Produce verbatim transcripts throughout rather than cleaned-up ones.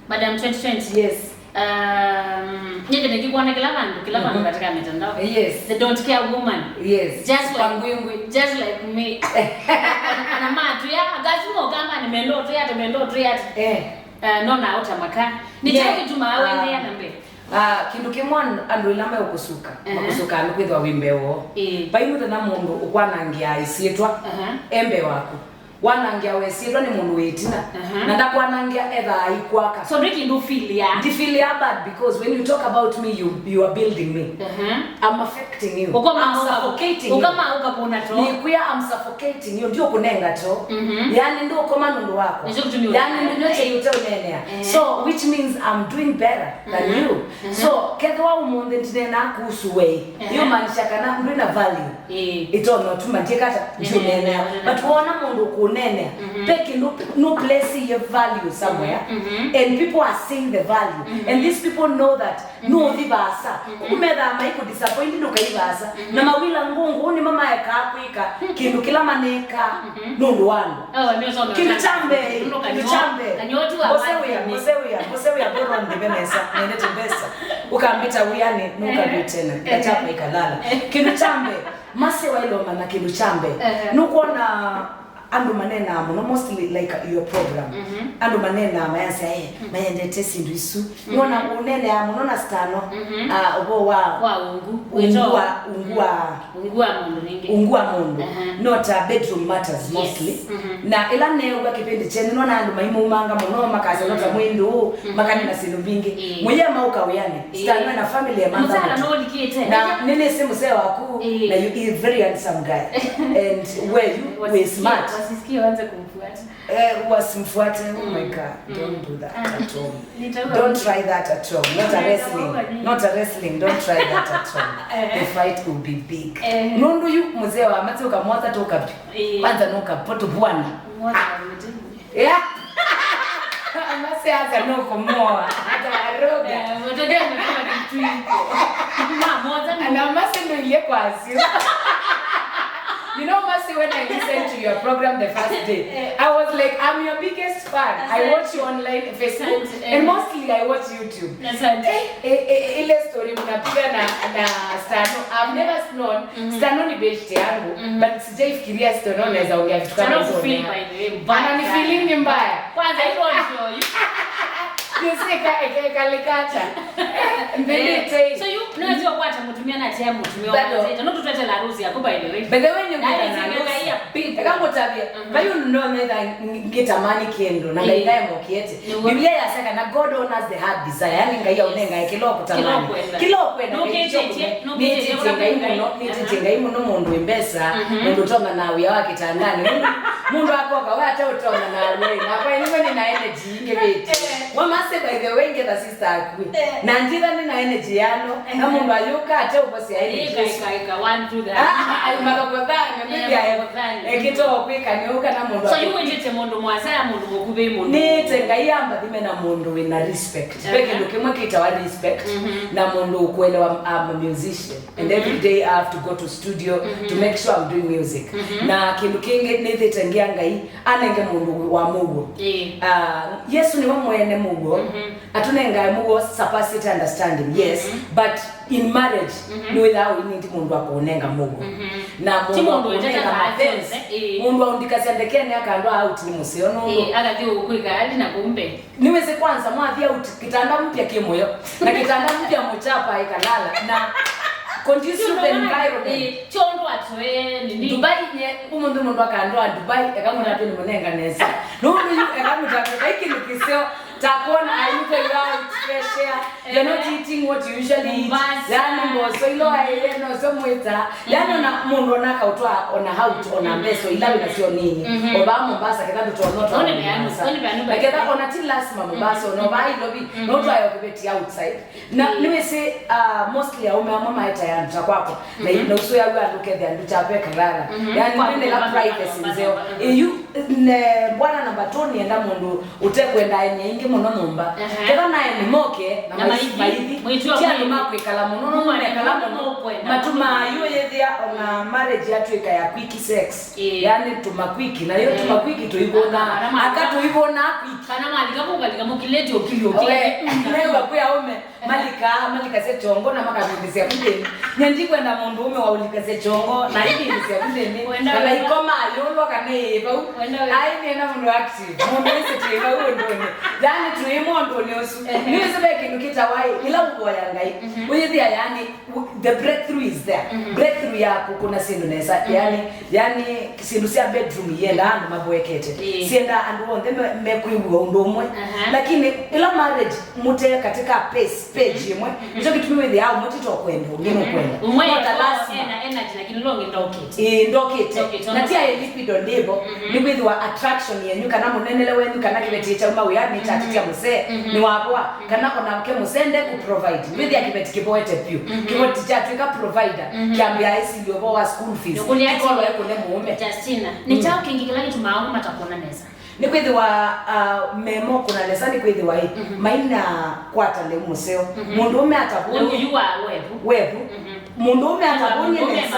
Madam twenty twenty. Yes. Um, nyingi nikikuona kila vandu, kila vandu katika mitandao. Yes. The don't care woman. Yes. Just like, just like me. Ana matu ya, lazima ukama ni mendo tu ya, mendo tu ya. Eh. Uh, no na uta maka. Ni chaki tu mawe ni ya nambe. Ah, kindu kimwe an-, andu ila mekusuka, makusuka andu kwithwa wi mbee woo. Ĩĩ. Vai muthenya mundu ukwanangia isyitwa, embe waku. Wanangia wesitwa ni mundu wi itina. Na ndakwanangia ethaa aikwaka. So ndwi kindu feel ya. Ndi feel ya bad because when you talk about me, you, you are building me. I'm affecting you. I'm suffocating you. Ukama ukapona to. Nikwia, I'm suffocating you, ndio kunenga to. Yani ndio koma nundu wako. Yani ndio nyote yute unenea. So which means I'm doing better than you. So kethwa umunthi ndinena kuhusu wei, you maanisha kana ndwina value. Ĩĩ. Itonya utuma ndiekata ndiunenea. But wona mundu kunenea, pe kindu no place ye value somewhere, and people are seeing the value, and these people know that no thi vasa. Kumetha mai ku disappoint ndukai vasa. Na mawila ngungu ni mamaeka kwika kindu kila maneka nundu wandu. Kindu cha mbee, kindu cha mbee. Mose wia, mose wia, mose wia, boro ndive mesa, nende tembesa. Ukambita wiani, nukambitena. Ndachapa ikalala. Kindu cha mbee, mase wailoma na kindu cha mbee. Nukwona andu manenaa muno, mostly like your program. Andu manenaa mayasya, eh, mayendete sindu isu. Nona unenea muno na stano, ah, uvo wa wa ungu. Ungu wa, ungu wa Ungu wa mundu ningi. Ungu wa mundu. Not a bedroom matters mostly. Na ila neew'a kipindi kyene nona andu maimumanga muno makasya nota mwindu makani na sindu mbingi. Muye mauka wiani. Stanwe na family ya mantha. Musala no likite. Na nini si mzee waku na you is very handsome guy. And where you we smart. Wasisikie wanze kumfuata. Eh, wasimfuate. Oh my God, don't do that at home. Don't try that at home. Not a wrestling. Not a wrestling. Don't try that at home. The fight will be big. Nundu yu mzee wa mate ukamwaza tu ukapyo. Kwanza no ukapoto bwana. Yeah. Mase aza no kumoa. Hata aroga. Na mase ndo ile kwa asio. You know, Mercy, when I listened to your program the first day, I was like, I'm your biggest fan. I watch you online, Facebook, and mostly I watch YouTube. Eh, eh, eh, ile story mnapiga na, na Stano. I've never known. Stano ni beshte yangu, but sijaifikiria Stano anaweza ongea vitu kama hizo. Ananifeelingi mbaya. Kwanza hilo ndio. Ndio sika eka eka likata. Mbele. So you, no, sio kwa mutumia na tia mutumia wa zeta. No tutete la rusi yako, by the way. By the way, ndio. Eka ngutavia. Vayu ndo nenda ngitamani kindu na Ngai ndae mokiete. Biblia yasaka na God honors the heart desire. Yani Ngai aunenga kila ukutamani. Kila ukwenda. Nititie Ngai muno, nititie Ngai muno mundu imbesa, mundu toma na wia wa kitandani. Mundu akoka we ate utoma na wia. Na kwa nini nina energy ingi viti. Mama say by the way, ngetha sister akue. Na nditha nina energy yano, na mundu ayuka ate uvosia energy. Ika, ika, ika, one, two, three. Ah, ah, ayu mathokothanga, maybe I have ekito kwika niuka na mundu. So you witite mundu mwasaya, mundu mukuvi, mundu. Nite Ngai ambathime na mundu wina respect. Ve kindu kimwe kitawa respect, na mundu ukuelewa I'm a musician. And every day I have to go to studio to make sure I'm doing music. Na kindu kingi nithite ngia Ngai anenge mundu wa muguo. Ah, Yesu niwe mwene muguo. Atunengae muguo surpassed understanding, yes, but in marriage nĩwĩthaa ũinindi mũndũ akũnenga mũuo. Na mũndũ akũnenga mapenzi, mũndũ aundikasya ndekeni akandwa out nĩ mũseo nũndũ akathi ũkwĩka ali na kumbe. Nĩwĩsĩ kwanza mwathi out kitanda mpya kĩ mũyo na kitanda mpya mũchapa ikalala na conducive environment. Kyondo atoe nini? Dubai nye ũmũnthĩ mũndũ akandwa Dubai eka mũndũ atĩ nĩmũnenga nesa nũndũ yu eka mũndũ atĩ kaikĩndũ kĩseo. Takuona, are you going out fresh air? You're not eating what you usually eat. Mombasa. Yani mboso ilo aile no so mwita. Yani ona mundu ona kautwa ona out ona mbeso ila wina sio nini. Oba Mombasa kenda ndutono to. One banu, one banu. Kenda ona ti lazima Mombasa ona ba ilo bi. No try okubeti outside. Na niwisi uh, mostly aume amwe maeta ya nduta kwako. Na ino uso ya wa nduke ya nduta pe karara. Yani ndine la privacy nzeo. You ne bwana namba two nienda mundu utekwenda enye ingi mũno nyũmba. Ehe. Ketha nae nĩ moke na Na maithi, maithi, maithi. Mwĩtu wa ti andũ mwĩthi. Ma kwĩkala mũno, no Mwana mekala mũno mũno. Mũkwenda. Matumaa yu yĩthĩa ona marriage yatwĩka ya quick sex. Ĩĩ. Yani tũmakwiki, na yo Eh. Tũmakwiki tũivũna. Kana mwana. Aka tũivũna kwiki. Kana mwalika mũkalika mũkilĩte ũkili ũkili. Oe, nĩwa kwĩ aume, malika, malikasya kyongo na makavindĩsya kũthĩni. Nye ndikwenda mũndũ ũme wa ũlikasya kyongo na ivindĩsya kũthĩni. Wenda kana wĩva? Ikoma yũlwa kana ĩ vau. Wenda wĩva? Ai nĩenda mũndũ active. Mũndũ wĩsĩtie vau ũndũnĩ. Yani tũimwe ũndũnĩ ũsu. Ehe. Nĩwĩsĩ ve kĩndũ kĩtawa ĩ, ĩla ũvoya Ngai. Mhm. Ũyĩthĩa yani, w- the breakthrough is there. Mhm. Breakthrough ya kũkũna syĩndũ nesa. Mhm. Yani, yani syĩndũ sya bedroom ienda andũ mavoekete. Ĩĩ. Sienda andũ onthe me- mekwĩw'a ũndũ ũmwe. Aha. Lakini ĩla marriage mũte katika pace, page ĩmwe, mhm, nĩkyo kĩtumi wĩthĩaa ũmwe tito kwenda, ũngĩ nũkwenda. Ũmwe no ta ena- lazima. Ena energy, lakini ũla ũngĩ ndokĩte. Ĩĩ, ndokĩte. Ndokĩte, na ti aĩ libido ndĩvo, mhm, nĩ kwĩthĩwa attraction yenyu, kana mũnenele wenyu, kana kĩveti kyauma wĩanĩ, mhm, kyatatĩtya mũsee, mhm, nĩ wavoa, mhm, kana onake mũsee nde kũ provide. Wĩthĩa kĩveti kĩvoete vyũ. Mhm. Kĩveti kyatw'ĩka provider, mhm, kyambĩa ĩsilya ũvoo wa school fees. Nĩkũlya kĩkolwa ĩkũne mũũme. Justina, nĩ kyaũ kĩngĩ kĩla kĩtumaa aũme matakwona nesa? Nĩkwĩthĩwa, ah, memo kũna nesa nĩkwĩthĩwa ĩ, mhm, maina kwata lĩu mũseo. Mhm. Mũndũũme atavũnie. Lĩu yu wa wevu. Wevu. Mhm. Mũndũũme atavũnie nesa.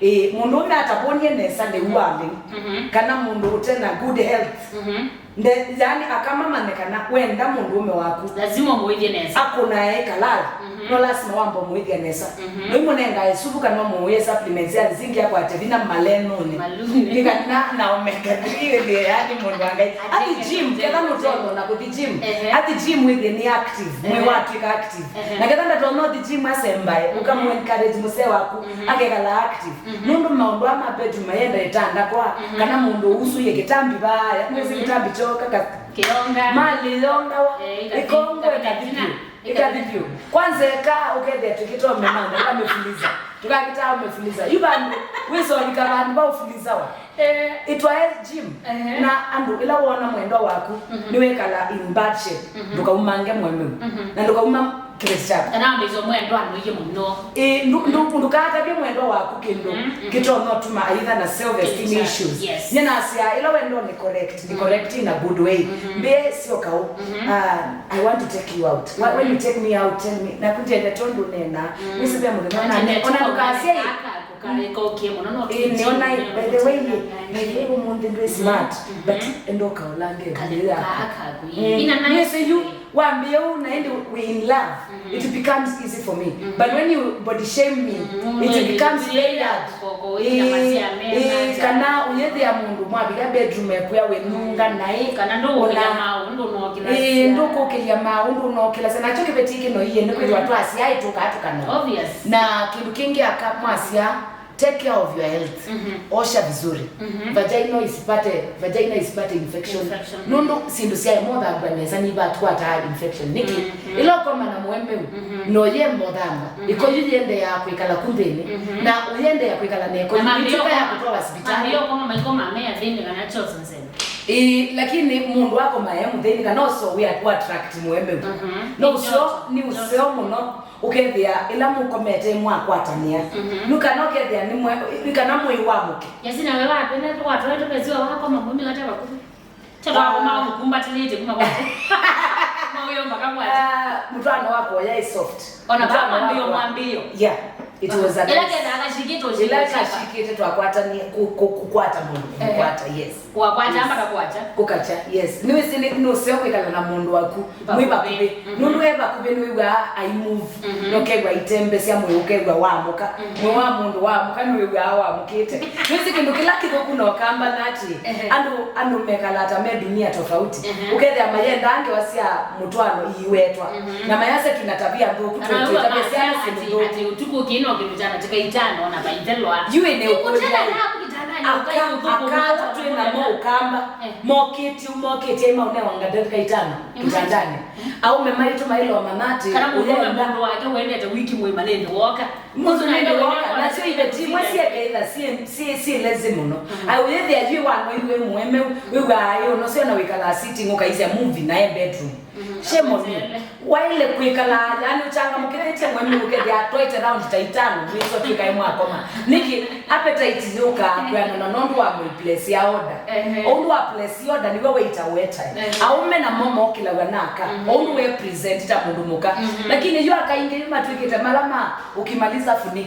Ĩĩ, mũndũũme atavũnie nesa lĩu wa lĩu. Mhm. Kana mũndũ ũte na good health. Mhm. Nde, yani, aka mamanye kana wenda mũndũũme waku lazima ũmũĩthye nesa. Akũnae kalala, mhm, no lazima wamba ũmũĩthya nesa. Mhm. Noimũnengae suvu kana ũmũĩe supplements ya zinc akwate vinya malenũnĩ. Malunĩ. Nĩ kana na omega three wĩthĩe, yani, mũndũ wa Ngai. Athi gym, ketha mũtonya na kũthi gym. Ehe. Athi gym wĩthĩe nĩ active, mwĩĩ, ehe, watw'ĩka active. Ehe. Na ketha ndatonya ũthi gym asembae, mhm, ũkamũ encourage mũsee waku, mhm, akekala active. Mhm. Nũndũ maũndũ aa ma bedroom mayenda ĩtanda kwa, mhm, kana mũndũ ũsũie kĩtambi vaaya, nĩwĩsĩ, mhm, kĩtambi kyoka ka- kĩyonga. Malĩ yongawa, eh, ĩkathi-, ĩkongo ĩkathi ĩkathi vyũ, ĩkathi vyũ. Kwanza eka ũkethĩa tũkĩtome manda, ĩkamĩfuliza. Tũkakĩtaa ũmĩfuliza. Yu vandũ, wĩsolika vandũ va ũfulizawa. Eh. Ĩtwae gym. Ehe. Na andũ, ĩla woona mwendwa waku, mhm, nĩwĩkala in bad shape, mhm, ndũkaumange mũemeu. Mhm. Na ndũkauma kĩveti kyaku. Kana ũndũ icio mwendwa nũiye mũno. Ĩ, ndu- ndu- ndũkatavye mwendwa waku kĩndũ, mhm, mhm, kĩtonya ũtuma aitha na self esteem issues. Yes. Nye nasya, ĩla wendo nĩ correct, nĩ, mhm, correct in a good way. Mhm. Mbĩe syoka ũ. Mhm. Ah, I want to take you out. Why- when you take me out, tell me. Naku ndienda tondũ nena. Mm. Wĩsĩ ve mũthenya ona ndũkasya ĩ. Ĩĩ, nĩona, by the way, by the way, ũmũnthĩ ndwĩ smart, mhm, but enda ũkaũlange ĩvuĩ yaku. Mm. Nĩwĩsĩ yu, wambĩĩa ũu na ĩndĩ we in love, mhm, it becomes easy for me. Mhm. But when you body shame me, mhm, it becomes very hard. Ĩĩ, ĩĩ, kana ũyĩthĩa mũndũ mwavika bedroom ekwĩa wĩnunga naĩ. Kana ndũkũkĩlya maũndũ ũnokĩla. Ĩĩ, ndũkũkĩlya maũndũ ũnokĩlasya. Nakyo kĩveti kĩno iye nĩkwĩthĩwa, mhm, twasya ĩtũkaa tũkanoa. Obvious. Na kĩndũ kĩngĩ aka mwasya, take care of your health. Mhm. Osha vizuri. Mhm. Vagina isipate, vagina isipate infection. Infection. Nũndũ syĩndũ syaema ũthambwa nesa nĩivatwataa infection. Nĩkĩ? Mhm. Ĩla ũkoma na mũemeu, mhm, noyema ũthamba. Mhm. Ĩko yu yĩendeea kwĩkala ku nthĩnĩ. Mhm. Na ũyĩendeea kwĩkala na ĩko yu, ĩtw'ĩka ya kũtwawa sivitalĩ. Mambĩĩa ũkoma maiko mamea thĩnĩ kana chosen. Ĩĩ, lakini mũndũ akoma e mũthĩni kana ũseo wĩa kũ attract mũemeu. Mhm. No ũseo nĩ ũseo mũno. Ũkethĩa ĩla mũkomete mwakwatanĩa, mhm, nĩ kana ũkethĩa nĩ mwe- nĩ kana mwĩ wamũke. Yasina, we wapenda tu watoe tu pezio wako mamumi hata wakubwa. Tata wako mama mkumbatilite kuma kwa. Mauyo mpaka kwa. Ah, mũtwaano wakwa ya is soft. Ona baba ndio mwambio. Yeah, it was a ĩla nice- ketha akashikĩtwe ĩla ũshikĩtwe. Kashikĩte twakwatanie kũ- kũ- kũkwata mũndũ, eh, kũkwata, yes. Wakwata, yes, mpaka kwacha. Kũkacha, yes. Nĩwĩsĩ nĩ- nũseo kwĩkala na mũndũ waku mwĩ vakuvĩ. Mhm. Nũndũ e vakuvĩ nĩwĩw'aa ai move. Mhm. Nokew'a itembesya mwĩĩ, ũkew'a wamũka. Mhm. Mwĩĩ wa mũndũ wamũka nĩwĩw'aa wamũkĩte. Nĩwĩsĩ kĩndũ kĩla kĩthũku na ũkamba na atĩ, ehe, andũ andũ mekalaa ta me dunia tofauti. Mhm. Ũkethĩa mayendaa ngewa sya mũtwaano iiwetwa. Mhm. Na mayasya twĩ na tabia nthũku, twĩ- twĩtavya syana syĩndũ nthũku. Ati ũtukũ kĩno kĩndũ kyana tikaitano na vaithelwa. Yu ĩnĩ ũkũlya aka- aka twĩ namo ũkamba, eh, mokĩtye mokĩtye maũnewa ngateka itano kĩtandanĩ. Aũme maitũ mailoma nati kana mũndũ ũyenda mũndũ wake wendete wiki mwĩma nĩndĩ woka. Mũndũ nĩndĩ woka. Nasyo iveti imwe syĩkeitha syĩ- syĩ- syĩ lazy mũno. Mhm. Ai ũyĩthĩa yu wanoiwe mũemeu, wĩw'aa ĩ ũnoseo na wĩkalaa sitting ũkaisya movie nae bedroom. Mhm. Shame on you. Waĩle kwĩkalaa yani ũchangamũkĩthĩtye mũemeu ũkethĩa twaĩte round ta itano mwĩsĩ twĩkae mwakoma. Nĩkĩ? Appetite yũkaa kwĩana na nũndũ wa mũiplesi ya order. Ehe. Ũndũ wa place order nĩwe waita wetae. Ehe. Aume namo mokĩlaw'a na aka. Mhm. Ũndũ we present ta mũndũ mũka. Mhm. Lakini yu aka ingĩ yu matwĩkĩte mala ma ukimaliza funika.